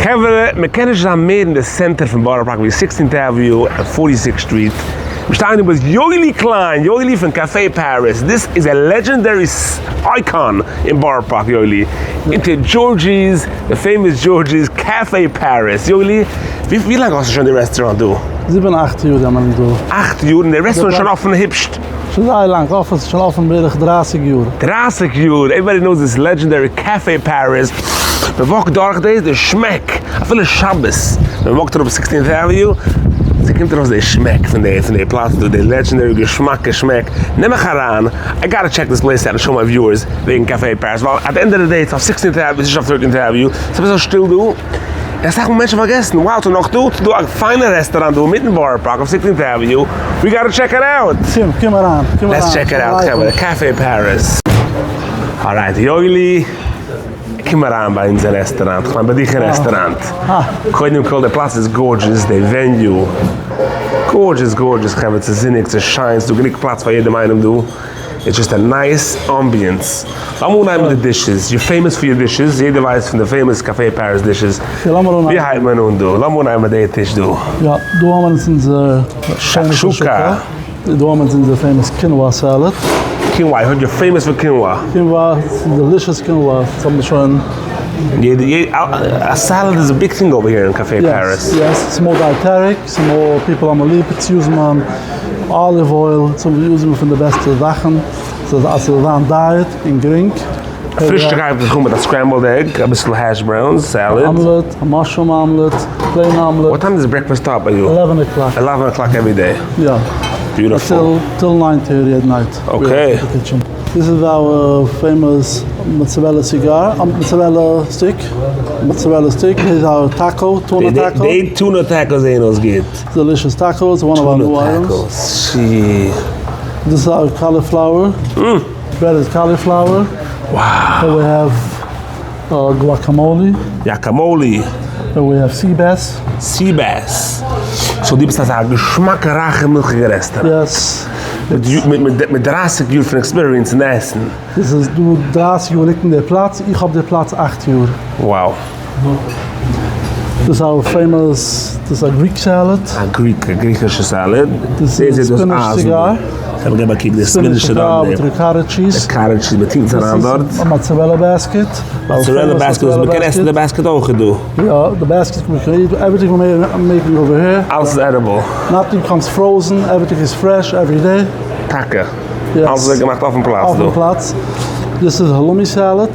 חברה, מען קען נישט זיין מער אין די center פון בארא פארק ווי Sixteenth Avenue און Forty Sixth Street. מיר שטייען דא מיט יואלי קליין, יואלי פון Cafe Paris, this is a legendary icon אין בארא פארק, יואלי, אונטער Georgie's, די famous Georgie's, Cafe Paris, יואלי, ווי לאנג האסטו שוין די רעסטוראנט דא? זיבן אכט יאר זענען מיר דא. אכט יאר, און די רעסטוראנט איז שוין אפן היפש. שוין זייער לאנג אפען, ס'איז שוין אפען בערך דרייסיג יאר. דרייסיג יאר, everybody knows this legendary Cafe Paris, מען walk ט דורך דאס, די שמעק, אפילו שבת ווען מען walk ט אראפ Sixteenth Avenue, ס'קומט ארויס די שמעק פון די פון די פלאץ דא, די legendary געשמאקע שמעק, נעם מיך אריין, I gotta check this place out and show my viewers וועגן Cafe Paris, ווייל at the end of the day ס'איז אויף Sixteenth Avenue, ס'איז נישט אויף Thirteenth Avenue, ס'איז אביסל שטיל דא. אסאך מאל מענטשן פארגעסן, wow ס'איז נאך דא, ס'איז דא א פיינע רעסטאראנט דא אינמיטן בארא פארק אויף Sixteenth Avenue, we gotta check it out! קום, קום אריין, קום אריין. Let's check it out חברה, Cafe Paris. Alright יואלי, קום אריין ביי אונז אין רעסטאראנט, כ'מיין ביי דיך אין רעסטאראנט. קודם כל די פלאץ איז gorgeous, די venue, gorgeous gorgeous חברה, ס'איז זוניג, ס'איז שיין, ס'איז דא גענוג פלאץ פאר יעדעם איינעם דא. It's just a nice ambience. לאמיר אנהייבן מיט די dishes, you're famous for your dishes, יעדער ווייסט פון די famous Cafe Paris dishes. ווי הייבט מען אן דא? לאמיר אנהייבן מיט די טיש דא. יא, דא האבן אונז אונזער שקשוקה. דא האבן אונז אונזער famous quinoa salad. Quinoa, I heard you're famous for quinoa. Quinoa, delicious quinoa, דאס האבן מיר שוין. א salad איז א big thing over here אין Cafe Paris. Yes, yes, ס'איז more dietary, ס'איז more people האבן ליב צו use ן olive oil, צו use ן פון די בעסטע זאכן, ס'איז אז ס'זאל זיין diet און גרינג. פרישטאג הייבט זיך אן מיט א scrambled egg, אביסל hash browns, salad. Omelet, א mushroom omelet, plain omelet. What time does breakfast start ביי יו? Eleven o'clock. Eleven o'clock every day? יא. Beautiful. Till nine thirty at night. Okay. This is our famous mozzarella cigar, mozzarella stick, mozzarella stick, איז our taco, tuna taco. די tuna taco זעהן אויס גוט. Delicious tacos, one of our new items. This is our cauliflower, breaded cauliflower. Wow. Here we have guacamole. Guacamole. Here we have sea bass. Sea bass. So דו ביסט אזא געשמאקע רייכע מילכיגע רעסטאראנט. Yes. מיט דרייסיג יאר פון experience אין עסן. דאס איז דא דרייסיג יאר ליגט אין די פלאץ, איך האב די פלאץ אכט יאר. Wow. דאס איז our famous, דאס איז א Greek salad. א Greek, א גריכישע salad. דאס איז spinach cigar. כ'וועל געבן א קוק די spinach cigar מיט ricotta cheese. Ricotta cheese, מען טונקט עס אריין דארט. א mozzarella basket. Mozzarella basket וואס מען קען עסן די basket אויך דא. יא, די basket קען מען עסן, everything we making over here. אלעס איז edible. Nothing comes frozen, everything is fresh every day. טאקע? אלעס ווערט געמאכט אויפן פלאץ דא? אויפן פלאץ. דאס איז halloumi salad,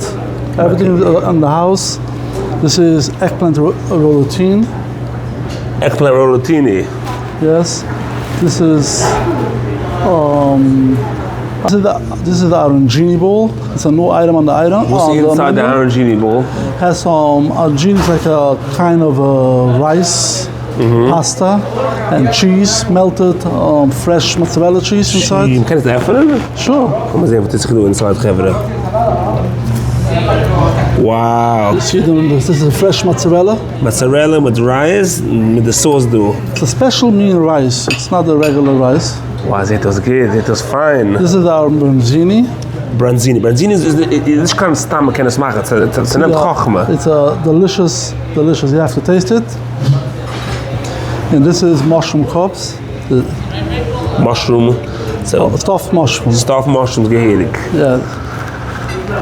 everything in the house. דאס איז eggplant rollatini. Eggplant rollatini. Yes. דאס איז דאס איז די arancini bowl. It's a new item on the item. וואס איז inside די arancini bowl? Has some arancini is like a kind of rice pasta and cheese melted fresh mozzarella cheese inside. מ'קען עס עפענען? Sure. לאמיר זען וואס טוט זיך דא inside חברה. Wow. דאס איז fresh mozzarella. Mozzarella מיט rice מיט די sauce דא. It's a special מין rice, it's not די regular rice. Wow זעט אויס גוט, זעט אויס פיין. דאס איז our branzini. Branzini, branzini איז נישט קיין סתם מ'קען עס מאכן, ס'נעמט חכמה. It's a delicious delicious, you have to taste it. און דאס איז mushroom cups. Mushroom, stuffed mushroom. Stuffed mushrooms געהעריג. יא.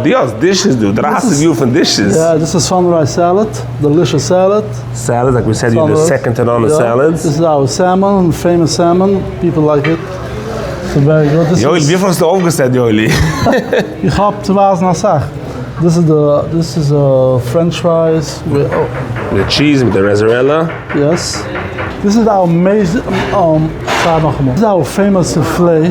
דו האסט dishes דא, דרייסיג יאר פון dishes. יא, דאס איז sunrise salad, delicious salad. Salad, like we said you're the second to none אין salads. דאס איז our salmon, famous salmon, people like it. ס'איז very good. יואלי, וויפיל האסטו אויפגעסעט יואלי? איך האב צו ווייזן אסאך. דאס איז די, דאס איז french fries. מיט די cheese, מיט די mozzarella. Yes. דאס איז our amazing, sorry נאכאמאל. דאס איז our famous souffle,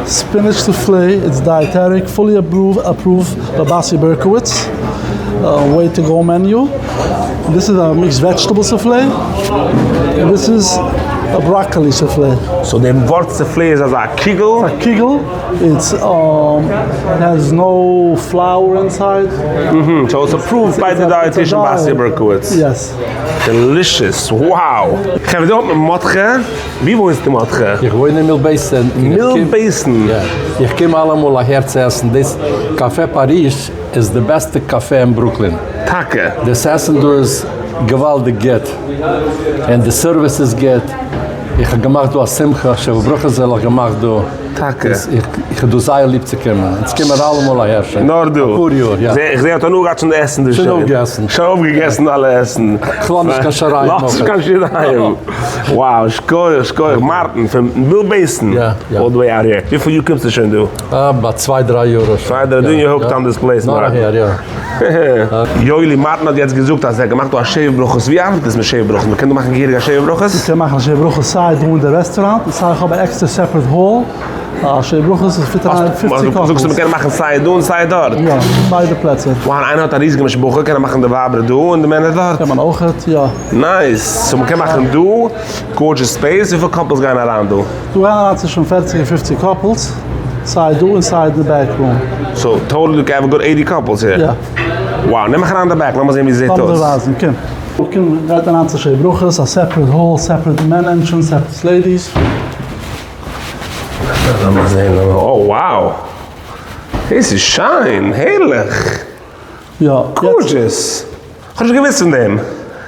spinach souffle, it's dietary, fully approved ביי באסי בערקאוויץ, way to go menu. דאס איז א mixed vegetable souffle, און דאס איז א broccoli souffle. So די ווארט souffle איז אזא קוגל? א קוגל, it's has no flour inside. So it's approved ביי די dietitian באסי בערקאוויץ. Yes. Delicious! Wow! חברה דא האט מען מרדכי, ווי וואוינסטו מרדכי? איך וואוין אין Mill Basin. Mill Basin? יא. איך קום אלעמאל אהער צו עסן. דאס Café Paris איז די בעסטע קאפע אין ברוקלין. טאקע? דאס עסן דא איז. געוואלדיג גוט, און די service איז גוט, איך האב געמאכט דא א שמחה, שבע ברכות זאל איך געמאכט דא. טאקע? איך האב דא זייער ליב צו קומען, אונז קומען אלעמאל אהער שוין נאר דא? אפאר יאר, יא. איך זעה האט הנאה געהאט שוין די עסן דא שוין אויפגעגעסן. שוין אויפגעגעסן אלע עסן. כ'לאז נישט קיין שיריים לאז נישט קיין שיריים. Wow, שכוח שכוח מארטין פון Mill Basin all the way out here. וויפיל יאר קומסטו שוין דא? ביי צוויי דריי יאר שוין. צוויי דריי יאר you hooked on this place נאר אהער יא. יואלי מארטין האט יעצט געזאגט אז ער האט געמאכט דא א שבע ברכות, ווי ארבעט עס מיט שבע ברכות? מ'קען דא מאכן געהעריג א שבע ברכות? מ'קען מאכן א שבע ברכות סיי דא אין די רעסטוראנט און סיי איך האב א עקסטער separate hall, א שבע ברכות איז fit אריין 50 couples. זאגסטו מ'קען מאכן סיי דא און סיי דארט? יא, ביידע פלעצער. Wow, איינער האט א ריזיגע משפחה קען ער מאכן די ווייבער דא און די מענער דארט? קען מען אויכעט, יא. Nice, so מ'קען מאכן דא, gorgeous space, וויפיל couples גייען אריין דא? דא גייען אריין צווישן 40 און 50 couples, סיי דא און סיי אין די back room. So total you have good 80 couples here? יא. Wow, נעם מיך אריין אין די back, לאמיר זען ווי עס זעט אויס. לאמיר דיר ווייזן, קום. קום, גייט אריין צו שבע ברכות, א separate hall, separate men entrance, separate ladies. לאמיר זען, לאמיר, oh wow! דאס איז שיין, הערליך! יא. Gorgeous! כ'האב נישט געוואוסט פון דעם.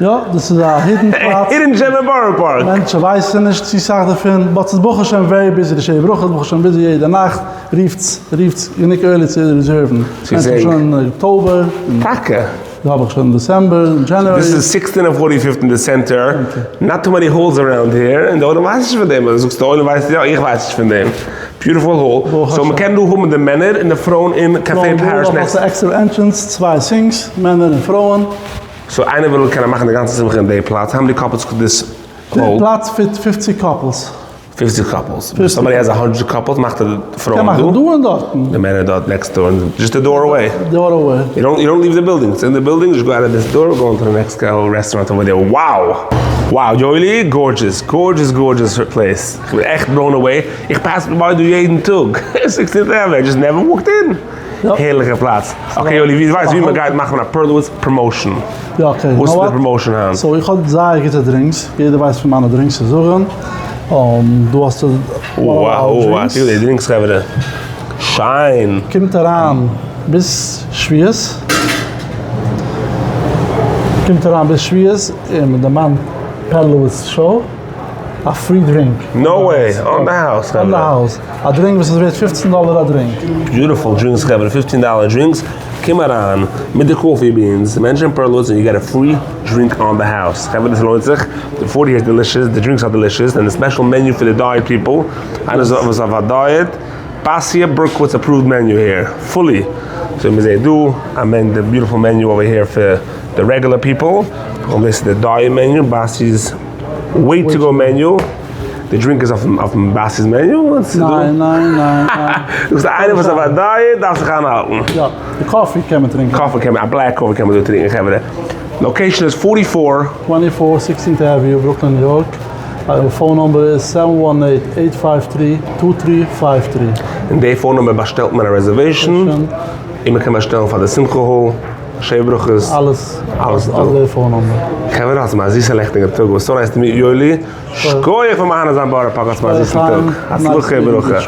יא, דאס איז א hidden פלאץ. Hidden gem אין בארא פארק. מענטשן ווייסן נישט צו סאך דערפון, but ס'איז ברוך השם very busy, די שבע ברכות ברוך השם busy יעדע נאכט, רופטס רופטס גענוג early צו reserve ן. צו זען. שוין אין אקטאבער. טאקע? דא האב איך שוין אין דעצעמבער, אין January. דאס איז sixteen and forty fifth אין די center, not too many halls around here, און די עולם ווייסט נישט פון דעם, אדער זאגסטו די עולם ווייסט יא, איך ווייס נישט פון דעם. Beautiful hall, so מ'קען דא האבן די מענער און די פרויען אין Café Paris next. עקסטערע entrance, צוויי sinks, מענער און פרויען. So איינער וויל קענען מאכן די גאנצע שמחה אין די פלאץ, how many couples could this hold? די פלאץ fit 50 couples. 50 couples. Somebody has 100 couples, מאכט ער די פרויען קען מאכן דא. דא און דארטן. די מענער דארט next door, just a door away. Door away. You don't leave the building, it's in the building, just go out of this door, go into the next restaurant over there. Wow! Wow, יואלי, gorgeous, gorgeous, gorgeous place. איך בין עכט blown away. איך pass ביי דא יעדן טאג. 16th Avenue, I just never walked in. הערליכע פלאץ. Okay יואלי, ווי ווייסט ווי מען גייט מאכן א Perlowitz promotion? יא okay. וואס איז די promotion היינט? So איך האב זייער גוטע drinks, יעדער ווייסט פון מיינע drinks צו זאגן. דא האסטו Wow, wow, די drinks חברה. שיין. קומט אריין ביז שביעות. קומט אריין ביז שביעות און מיט די מאן Perlowitz show א free drink. No way, on the house חברה. On the house. א drink וואס איז ווערט 15 דאלער א drink. Beautiful drinks חברה, 15 דאלער drinks. קום אריין מיט די coffee beans, mention Perlowitz און you get a free drink on the house. חברה דאס לוינט זיך, די food here איז delicious, די drinks are delicious, און די special menu פאר די diet people, איינער וואס איז אויף א diet, Basya Berkowitz approved menu here, fully. So מען זעט דא, א מען די beautiful menu over here פאר די regular people, און דאס איז די diet menu, Bassi's way to go menu, די drink איז אויפן Bassi's menu? ניין ניין ניין. זאגסט איינער וואס איז אויף א diet דארף זיך איינהאלטן. יא, די coffee קען מען טרינקען. Coffee קען מען, א black coffee קען מען דא טרינקען חברה. Location איז 44. 24 16th Avenue, Brooklyn, New York. Our phone number is 718-853-2353. און די phone number באשטעלט מען א reservation, און מען קען באשטעלן פאר די שמחה hall, שבע ברכות. אלעס, אלעס דא. אלעס די phone number. חברה, האטס מיר א זיסע לעכטיגע טאג, וואס so nice to meet יואלי. שכוח פאר מהנה זיין בארא פארק, האטס מיר א זיסן טאג. הצלחה וברכה.